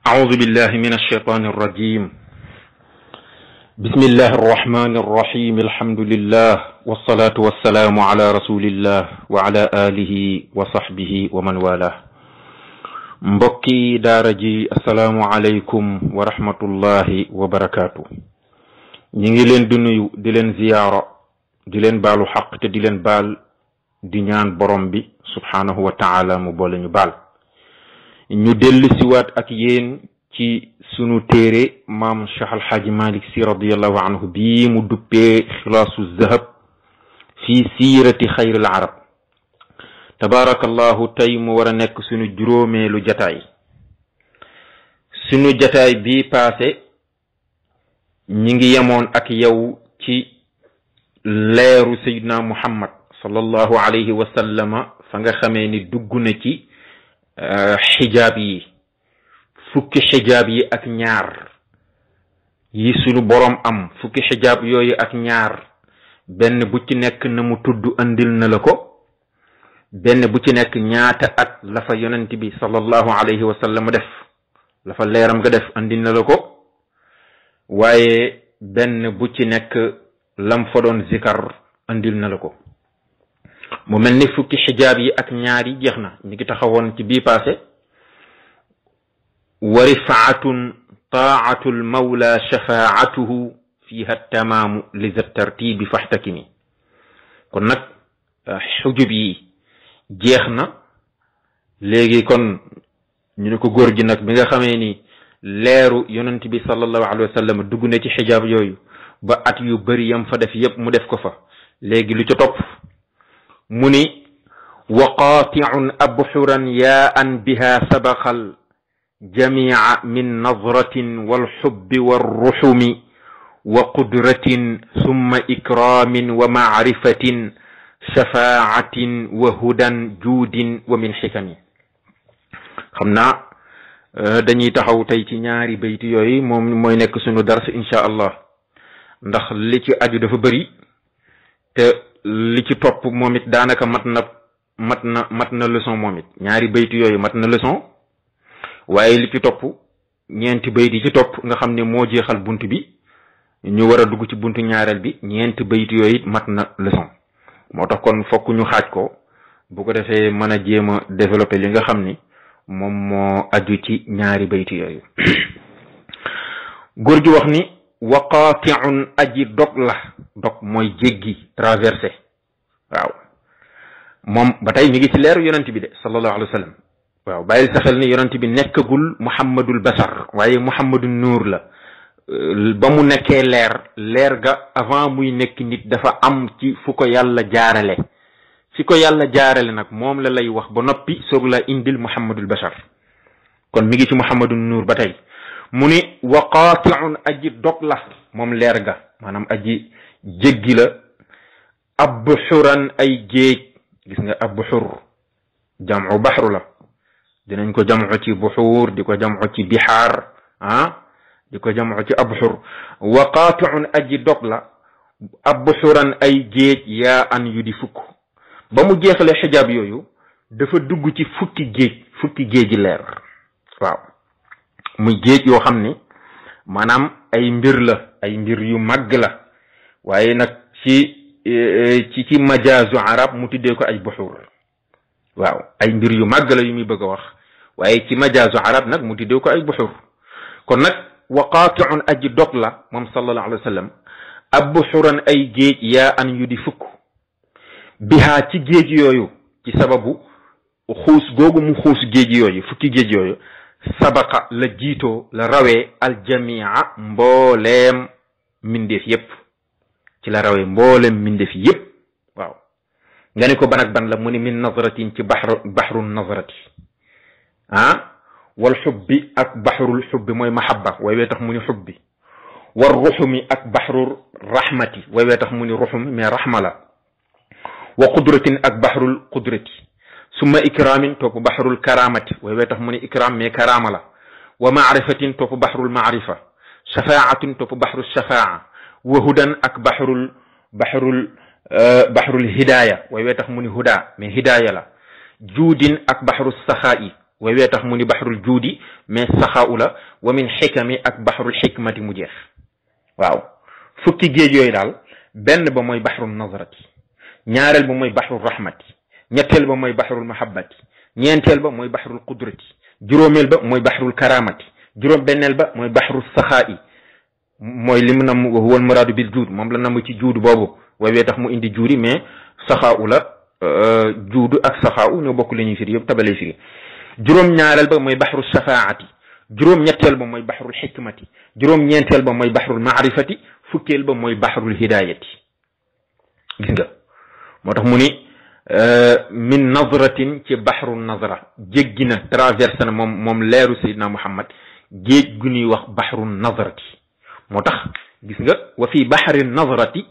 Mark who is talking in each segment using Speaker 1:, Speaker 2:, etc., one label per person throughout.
Speaker 1: أعوذ بالله من الشيطان الرجيم. بسم الله الرحمن الرحيم. الحمد لله والصلاة والسلام على رسول الله وعلى آله وصحبه ومن والاه. mbokki daara ji assalaamu aleykum wa rahmatullahi wa barakaatu. ñi ngi leen di nuyu di leen ziyaara di leen baalu xaq te di leen baal di ñaan borom bi subhaanahu wa taala mu boole ñu baal. ñu dellu siwaat ak yéen ci sunu téere maam Cheikh Alxaaji Malik Si radiallahu anhu bii mu duppee xilaasu zahab fi siirati xayril arab. tabaarakallahu tey mu war a nekk sunu juróomeelu jataay. sunu jataay bii paase ñi ngi yemoon ak yow ci leeru sayyidina muhammad sallallahu alayhi wa sallama fa nga xamee ni dugg na ci xijaab yi, fukki xijaab yi ak ñaar yi sunu boroom am. fukki xijaab yooyu ak ñaar benn bu ci nekk na mu tudd andil na la ko. benn bu ci nekk ñaata at la fa yonent bi sallallahu alayhi wa sallam def, la fa leeram nga def andil na la ko. waaye benn bu ci nekk lam fa doon zikar andil na la ko. mu mel ni fukki xijaab yi ak ñaar yi jeex na. ñu ngi taxawoon ci bii paase wa rifaatun taatu lmawla shafaatuhu fiha tamaamu li za tartibi faxtakimi. kon nag xujub yi jeex na. léegi kon ñu ne ko góor gi nag bi nga xamee ni leeru yonent bi sallallahu alayhi wa sallam dugg na ci xijaab yooyu ba at yu bari yam fa def yépp mu def ko fa. léegi lu ca topp mu ni wa qaatiun abxuran yaa an biha sabaqal jamia min nadratin walxubbi walruxumi wa qudratin summa ikramin wa macrifatin shafaatin wa hudan juudin wa min xikami. xam naa dañuy taxaw tey ci ñaari bayti yooyu moom mooy nekk sunu dars insha allah, ndax li ci aju dafa bëri te li ci topp moom it daanaka mat na leçon. moom it ñaari bayti yooyu mat na leçon, waaye li ci topp ñeenti bayti ci topp nga xam ne moo jeexal bunt bi, ñu war a dugg ci buntu ñaareel bi. ñeenti bayti yooyu it mat na leçon. moo tax kon fokk ñu xaaj ko bu ko defee mën a jéem a développer li nga xam ni moom moo aju ci ñaari bayti yooyu. góor gi wax ni wa qaatiun aji dog la. dog mooy jéggi, traversé. waaw moom ba tey mi ngi ci leeru yonent bi de sallallahu alayhi wa sallam. waaw bàyyil sa xel ni yonent bi nekkagul muhammadul basar, waaye muhammadul nuur la. ba mu nekkee leer ga avant muy nekk nit dafa am ci fu ko yàlla jaarale. fi ko yàlla jaarale nag moom la lay wax ba noppi soog la indil muhammadul bashar. kon mi ngi ci muhammadul nuur ba tey. mu ni wa qaatiun aji dog la moom leer ga, maanaam aji jéggi la. abxuran ay géej. gis nga abxur jamcu baxru la. dinañ ko jamcu ci buxuur, di ko jamcu ci bixaar, di ko jamcu ci abxur. wa qaatiun aji dog la abxuran ay géej yaa an yu di fukk. ba mu jeexale xijaab yooyu dafa dugg ci fukki géeji leer. waaw muy géej yoo xam ni maanaam ay mbir la, ay mbir yu màgg la. waaye nag ci majaazu arab mu tuddee ko ay buxuur. waaw ay mbir yu màgg la yu muy bëgg a wax, waaye ci majaazu arab nag mu tuddee ko ay buxuur. kon nag wa qaatiun aji dog la moom sallallahu alayhi wa sallam abxuran ay géej yaa an yu di fukk. bihaa ci géej yooyu, ci sababu xuus googu mu xuus géej yooyu, fukki géej yooyu, sabaqa la jiitoo la rawee aljamia mbooleem mindeef yépp. ci la rawee mbooleem mindeef yépp. waaw nga ne ko ban ak ban la mu ni min nazratin ci baxru nazrati wal xubbi ak baxrul xubbi mooy mahabba, way wee tax mu ni xubbi. war ruxumi ak baxrul rahmati, way wee tax mu ni ruxumi mais rahma la. wa qudratin ak baxrul qudrati. summa ikramin topp baxrul karamati, way wee tax mu ni ikram mais karama la. wa maarifatin topp baxrul maarifa. shafaatin topp baxrul shafaa. wa hudan ak baxrul hidaya, way wee tax mu ni huda mais hidaya la. juudin ak baxrul saxaa'i, way wee tax mu ni baxrul juudi mais saxaa'u la wa min xikami ak baxrul xikmati mu jeex waaw fukki géej yooyu daal benn ba mooy baxrul nazrati ñaareel ba mooy baxrul rahmati ñetteel ba mooy baxrul mahabbati ñeenteel ba mooy baxrul qudrati juróomeel ba mooy baxrul karamati juróom benneel ba mooy baxrul saxaa'i mooy li mu nam huwal muraadu bil juud moom la nam ci juudu boobu way wee tax mu indi juudi mais saxaa'u la juudu ak saxaa'u ñoo bokk la ñuy firi yëpp tabalee firi juróom ñaareel ba mooy baxrul shafaati juróom ñetteel ba mooy baxrul xikmati juróom ñeenteel ba mooy baxrul maarifati fukkeel ba mooy baxrul hidayati gis nga moo tax mu ni min nazratin ci baxru nazra jéggi na traversé na moom leeru Seydina Muhammad géej gu ñuy wax baxru nazrati moo tax gis nga wa fi baxri nazrati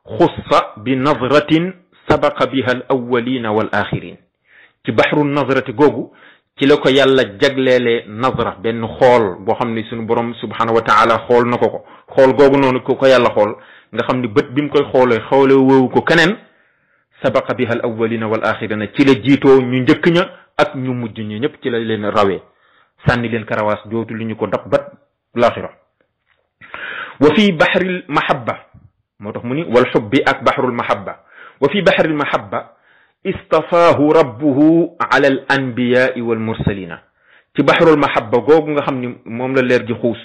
Speaker 1: xussa bi nazratin sabaqa biha al awwalina wal axirin ci baxru nazrati googu ci la ko yàlla jagleele nazra benn xool boo xam ne suñu borom subhanahu wa taala xool na ko xool googu noonu ko yàlla xool nga xam ni bët bi mu koy xoole woowu ko keneen sabaqa biha al awwalina wal axirina ci la jiitoo ñu njëkk ña ak ñu mujj ñi ñëpp ci la leen rawee sànni leen karawaas jootu li ñu ko dab bat laaxira wa fi baxril mahabba moo tax mu ni wal xubbi ak baxrul mahabba wa fi baxril mahabba istafaahu rabbuhu ala al anbiyaai wal mursalina ci baxrul mahabba googu nga xam ni moom la leer ji xuus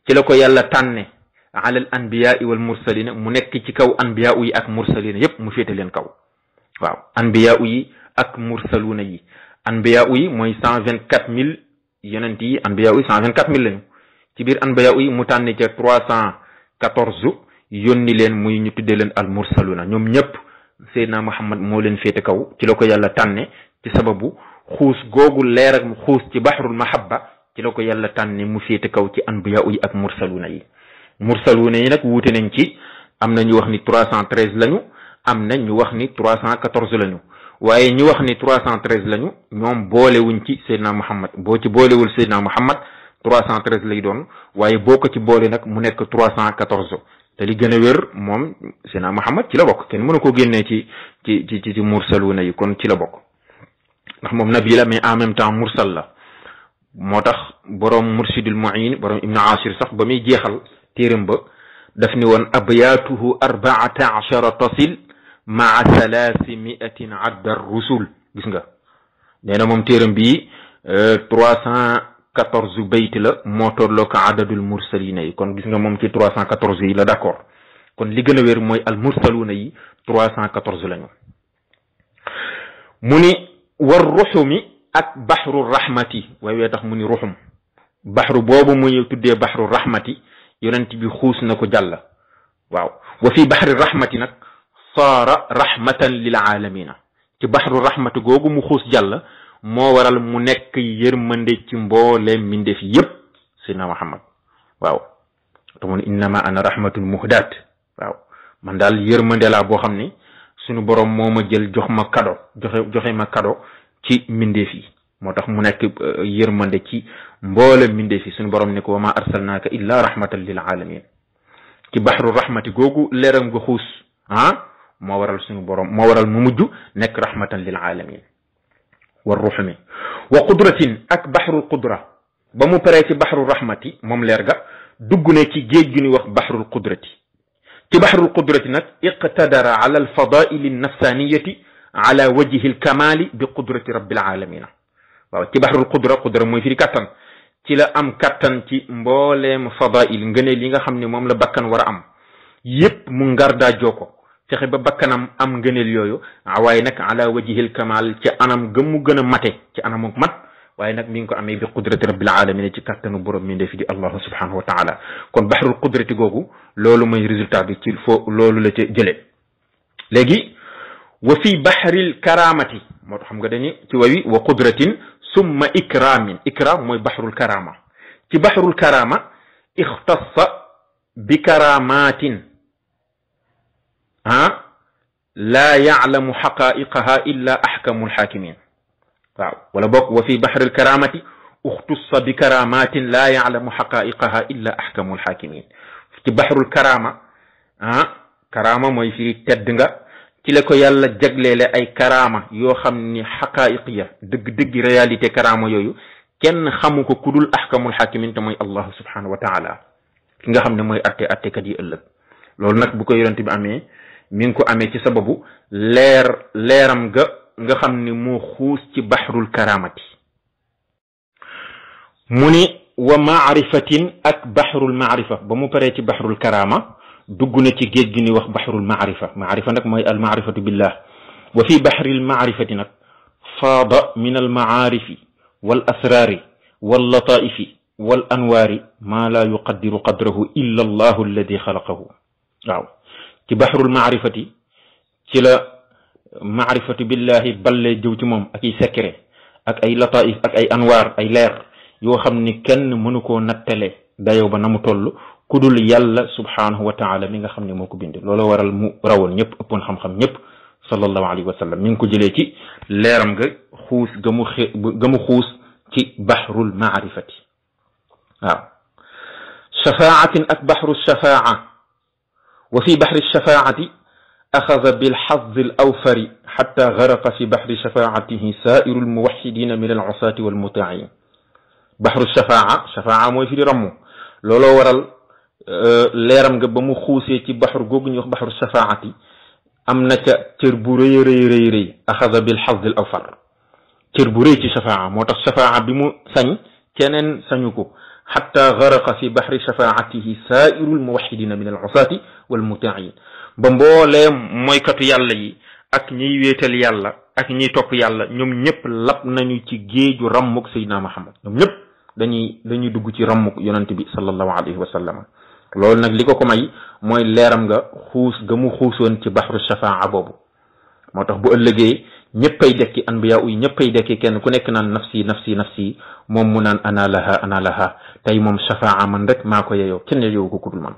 Speaker 1: ci la ko yàlla tànne ala al anbiyaai wal mursalina mu nekk ci kaw anbiyaa yi ak mursalina yépp mu féete leen kaw waaw anbiyaa yi ak mursaluna yi anbiyaa yi mooy 124 000 yonent yi anbiyaa yi 124 000 lañu ci biir anbiyaa yi mu tànne ca 314 yónni leen muy ñu tuddee leen al mursaluna ñoom ñëpp Seydina Muhammad moo leen féete kaw ci la ko yàlla tànne ci sababu xuus googu leer ak xuus ci baxrul mahabba ci la ko yàlla tànne mu féete kaw ci anbiyaa yi ak mursaluna yi mursaluna yi nag wuute nañ ci am na ñu wax ni 313 lañu am na ñu wax ni 314 lañu waaye ñu wax ni 313 lañu ñoom boolewuñ ci Seydina Muhammad boo ci boolewul Seydina Muhammad 313 lay doon waaye boo ko ci boole nag mu nekk 314 te li gën a wér moom Seydina Muhammad ci la bokk kenn mënu ko génnee ci mursaluna yi kon ci la bokk ndax moom nabi la mais en même temps mursal la moo tax boroom mursidul muin boroom ibnu ashir sax ba muy jeexal téeram ba daf ni woon abyaatuhu 14 tasil maa 300 adda rusul gis nga nee na moom téeram bii 314 bayt la moo tolloo ko adadul mursalina yi kon gis nga moom ci 314 yi la d'accord kon li gën a wér mooy al mursaluna yi 314 lañu mu ni war ruxumi ak baxru rahmati waaye wee tax mu ni ruxum baxru boobu muy tuddee baxru rahmati yonent bi xuus na ko jàll waaw wa fi baxri rahmati nag saara rahmatan lil aalamina ci baxru rahmati googu mu xuus jàll moo waral mu nekk yërmande ci mboole mbindeef yépp Seydina Muhammad waaw te mu ne innama ana rahmatul muhdaat waaw man daal yërmande laa boo xam ne suñu borom moo ma jël jox ma kado joxe ma kado ci mbindeef yi moo tax mu nekk yërmande ci mboole mbindeef yi suñu borom ne ko wa ma arsalnaaka illa rahmatan lil alamin ci baxru rahmati googu leeram nga xuus moo waral suñu borom moo waral mu mujj nekk rahmatan lil alamin war ruxumi wa qudratin ak baxrul qudra ba mu paree ci baxru rahmati moom leer ga dugg ne ci géej gi ñuy wax baxrul qudrati ci baxrul qudrati nag iqtadara ala alfadaili nafsaniyati ala wajhi alkamali bi qudrati rabbil alamina waaw ci baxrul qudra mooy firi kattan ci la am kattan ci mbooleem fadail ngëneel yi nga xam ne moom la bakkan war a am yépp mu ngardaa joo ko fexe ba bakkanam am ngëneel yooyu waaye nag ala wajhil kamal ci anam gëm mu gën a mate ci anam mat waaye nag mi ngi ko amee bi qudrati rabbil alamin ci kattanu borom mi ndefi di allahu subhanahu wa taala kon baxrul qudrati googu loolu mooy résultat bi ci loolu la ca jëlee léegi wa fi baxril karamati moo tax xam nga dañu ci wawi wa qudratin summa ikramin ikram mooy baxrul karama ci baxrul karama ixtassa bi karamatin laa yaclamu xaqaiqaha illa axkamu alxaakimin waaw wala bokk wa fi baxri alkaramati uxtussa bi karamatin laa yaclamu xaqaiqaha illa axkamu alxaakimin ci baxrul karama karama mooy firi tedd nga ci la ko yàlla jagleele ay karama yoo xam ni xaqaiq ya dëgg-dëgg réalité karama yooyu kenn xamu ko kudul ahkamul hakimin te mooy allah subhanahu wa taala ki nga xam ne mooy attekat yi ëllëg loolu nag bu ko yonent bi amee mi ngi ko amee ci sababu leeram nga xam ni moo xuus ci baxrul karamati mu ni wa maarifatin ak baxrul maarifa ba mu paree ci baxrul karama dugg na ci géej gi ni wax baxrul maarifa nag mooy al maarifatu billah wa fi baxril maarifati nag faada min al maarifi wal asraari wal lataifi wal anwaari maa laa yuqaddiru qadrahu illa allahu alladi xalaqahu waaw ci baxrul maarifati ci la maarifatu billahi ballee jëw ci moom ak ay secret ak ay lataif ak ay anwaar ay leer yoo xam ni kenn mënu koo nattale dayow ba na mu toll ku dul yàlla subhanahu wa taala mi nga xam ne moo ko bind loolu waral mu rawoon ñëpp ëppoon xam-xam ñëpp sallallahu alayhi wa sallam mi ngi ko jëlee ci leeram ga xuus ga mu xuus ci baxrul maarifati waaw shafaatin ak baxru shafaa wa fi baxri shafaati axada bilxazzi al awfari xatta garaqa fi baxri shafaatihi saairu almuwaxidina min alcusaati walmutiin baxru shafaa mooy fi di ramm looloo waral leeram nga ba mu xuusee ci baxru googu ñuy wax baxru shafaati am na ca cër bu rëy rëy rëy axada bilxazzi al awfar cër bu rëy ci shafaa moo tax shafaa bi mu sañ keneen sañu ko xatta garaqa fi baxri shafaatihi saairu almuwaxidina min alcusaati walmutiin ba mboolee mooykatu yàlla yi ak ñiy wéetal yàlla ak ñiy topp yàlla ñoom ñëpp lab nañu ci géeju rammuk Seydina Muhammad ñoom ñëpp dañuy dugg ci rammuk yonent bi sallallahu alayhi wa sallam loolu nag li ko may mooy leeram nga xuus ga mu xuusoon ci baxru shafaa boobu moo tax bu ëllëgee ñëppay dekki anbiya yi ñëppay dekki kenn ku nekk naan nafsi nafsi nafsi moom mu naan ana laha tey moom shafaa man rek maa ko yeyoo kenn yeyoo ko kudul man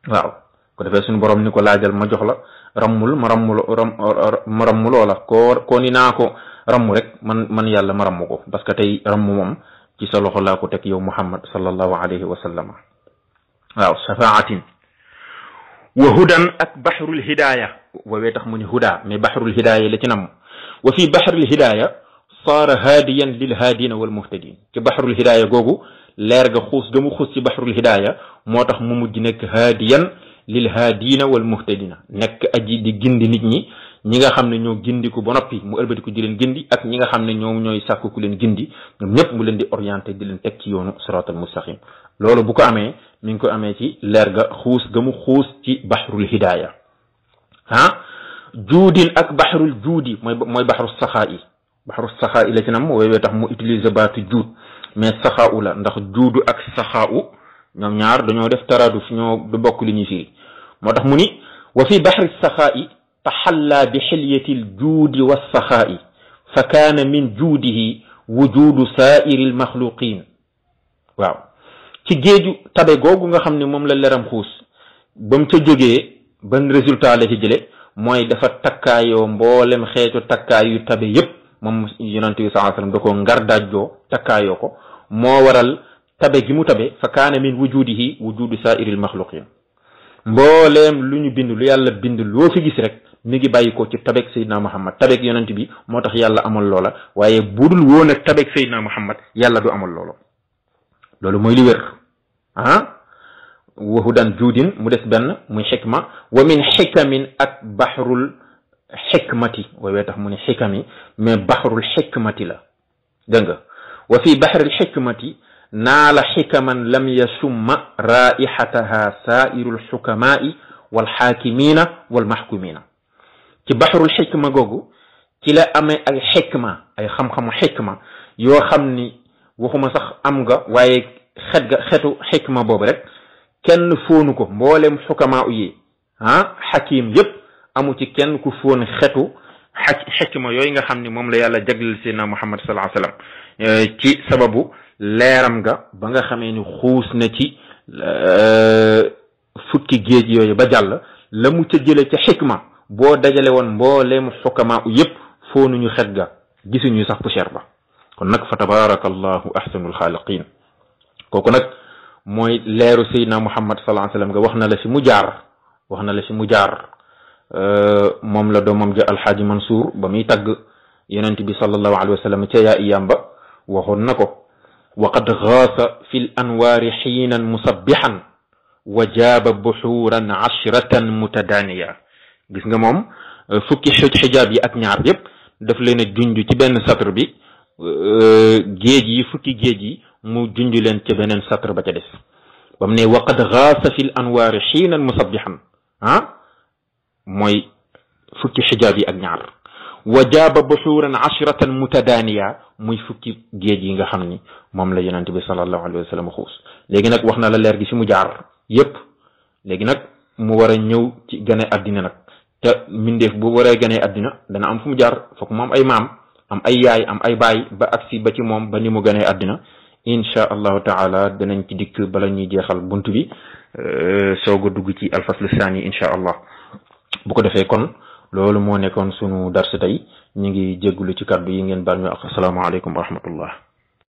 Speaker 1: waaw ko defee suñu borom ni ko laajal ma jox la rammul ma rammu loola koo ni naa ko rammu rek man yàlla ma rammu ko parce que tey rammu moom ci sa loxo laa ko teg yow Muhammad sallallahu alayhi wa sallam waaw shafaatin wa hudan ak baxrul hidaaya woowee tax mu ni huda mais baxrul hidaaya la ci nam wa fi baxril hidaaya saara haadiyan lil haadina wal muhtadin ci baxrul hidaaya googu leer ga xuus ga mu xuus ci baxrul hidaaya moo tax mu mujj nekk haadiyan lil haadina wal muhtadina nekk aji di gindi nit ñi nga xam ne ñoo gindiku ba noppi mu ëlbatiku di leen gindi ak ñi nga xam ne ñoom ñooy sàkku ku leen gindi ñoom ñëpp mu leen di orienté di leen teg ci yoonu siraatal mustaqim loolu bu ko amee mi ngi ko amee ci leer ga xuus ga mu xuus ci baxrul hidaaya juudin ak baxrul juudi mooy baxru saxaa i la ci nam woowee tax mu utiliser baatu juud mais saxaa u la ndax juudu ak saxaa u ñoom ñaar dañoo def taraduf ñoo du bokk li ñuy firi moo tax mu ni wa fi baxri saxaa'i taxalla bi xilyati ljuudi wassaxaa'i fa kaana min juudihi wujudu saairi almaxluqin waaw ci géeju tabe googu nga xam ne moom la leram xuus ba mu ca jógee ban résultat la ci jële mooy dafa takkaayoo mboolem xeetu takkaay yu tabe yépp moom yonente bi sallallahu alayhi wasallam da koo ngar daajjoo takkaayoo ko moo waral tabe gi mu tabe fa kaana min wujudihi wujudu saairil maxluqin mbooleem lu ñu bind lu yàlla bind loo fi gis rek mi ngi bàyyi ko ci tabek Seydina Muhammad tabek yonent bi moo tax yàlla amal loola waaye budul woon ak tabek Seydina Muhammad yàlla du amal loolu mooy li wér wa hudan juudin mu des benn muy xikma wa min xikamin ak baxrul xikmati woowee tax mu ne xikami mais baxrul xikmati la dégg nga wa fi baxril xikmati naala xikaman lam yasumma raixataha saairu lxukamaai walxaakimina walmaxkumina ci baxrul xikma googu ci la amee ay xikma ay xam-xamu xikma yoo xam ni waxuma sax am nga waaye xetu xikma boobu rek kenn foonu ko mboolem xukamaa yi xakim yépp amu ci kenn ku foon xetu xikma yooyu nga xam ni moom la yàlla jagleel seydina Muhammad sallallahu alayhi wasallam ci sababu leeram nga ba nga xamee ni xuus na ci fukki géej yooyu ba jàll la mu ca jële ca xikma boo dajale woon mbooleem xukamaa yépp foonuñu xet ga gisuñu sax poussière ba kon nag fa tabarakallahu ahsanul xaaliqin kooku nag mooy leeru seydina Muhammad sallallahu alayhi wasallam nga wax na la fi mu jaar moom la doomam ja alxaaji Mansour ba muy tagg yonent bi sallallahu alayhi wasallam ca yaa iyam ba waxoon na ko wa qad gaasa fi l anwaari xiinan musabbihan wa jaaba buxuuran ashratan mutadaaniya. gis nga moom fukki xijaab yi ak ñaar yépp daf leen a junj ci benn satr bi, géej yi fukki géej yi mu junj leen ca beneen satr ba ca des ba mu ne wa qad gaasa fi l anwaari xiinan musabbihan mooy fukki xijaab yi ak ñaar. wa jaaba buxuuran ashratan mutadaaniya muy fukki géej yi nga xam ni moom la yonent bi sallallahu alayhi wa sallam xuus. léegi nag wax na la leer gi fi mu jaar yépp, léegi nag mu war a ñëw ci gane addina nag, te mbindeef bu waree gane addina dana am fu mu jaar, foog mu am ay maam, am ay yaay, am ay baay, ba agsi ba ci moom ba ni mu gane addina. insha allahu taala danañ ci dikk bala ñuy jeexal bunt bi soog a dugg ci alfaslu saani insha allah. bu ko defee kon loolu moo nekkoon sunu dars tey, ñu ngi jéggulu ci kàddu yi ngeen baal ñu ak asalaamaaleykum wa rahmatullah.